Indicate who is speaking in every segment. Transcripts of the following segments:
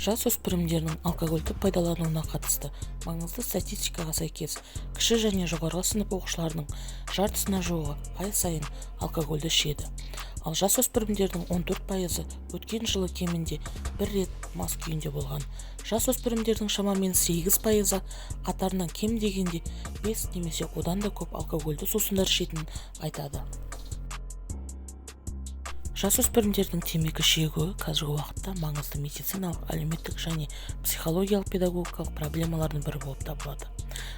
Speaker 1: Жасөспірімдердің алкогольді пайдалануына қатысты маңызды статистикаға сәйкес, кіші және жоғарғы сынып оқушыларының жартысына жуығы ай сайын алкогольді ішеді. Ал жасөспірімдердің 14%-ы өткен жылы кемінде бір рет мас күйінде болған. Жасөспірімдердің шамамен 8%-ы қатарынан кем дегенде 5 немесе одан да көп алкогольді сусындар ішетінін айтады. Жасөспірімдердің темекі шегуі қазіргі уақытта маңызды медициналық, әлеуметтік және психологиялық-педагогикалық проблемалардың бірі болып табылады.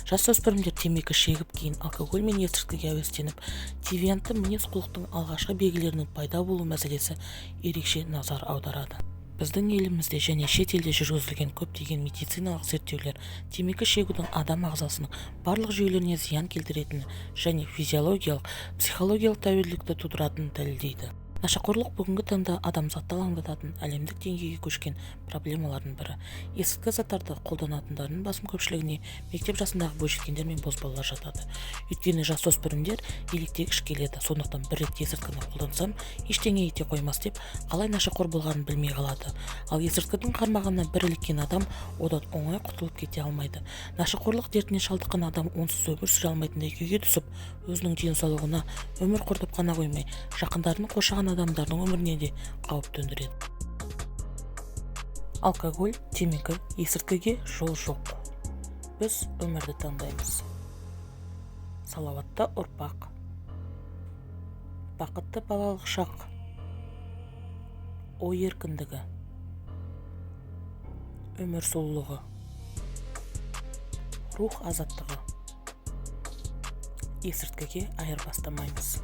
Speaker 1: Жасөспірімдер темекі шегіп, кейін алкоголь мен есірткіге әуестеніп, девиантты мінез-құлықтың алғашқы белгілерінің пайда болу мәселесі ерекше назар аударады. Біздің елімізде және шет елде жүргізілген көптеген медициналық зерттеулер темекі шегудің адам ағзасының барлық жүйелеріне зиян келтіретіні және физиологиялық, психологиялық тәуелділікті тудыратынын дәлелдейді. Нашақорлық бүгінгі таңда адамзатты алаңдататын, әлемдік деңгейге көшкен проблемалардың бірі. Есірткі заттарды қолданатындардың басым көпшілігіне мектеп жасындағы бойжеткендер мен бозбалалар жатады. Өйткені жасөспірімдер еліктегіш келеді. Сондықтан бір рет есірткіні қолдансам, ештеңе ете қоймас деп, қалай нашақор болғанын білмей қалады. Ал есірткінің қармағына бір іліккен адам одан оңай құтылып кете алмайды. Нашақорлық дертіне шалдыққан адам онсыз өмір сүре алмайтындай күйге түсіп, өзінің денсаулығына, өмір құртып қана қоймай, жақындарын, қоршаған адамдардың өміріне де қауіп төндіреді. Алкоголь, темекі, есірткіге жол жоқ. Біз өмірді таңдаймыз. Салауатты ұрпақ, бақытты балалық шақ, ой еркіндігі, өмір сұлулығы, рух азаттығы. Есірткіге айырбастамаймыз.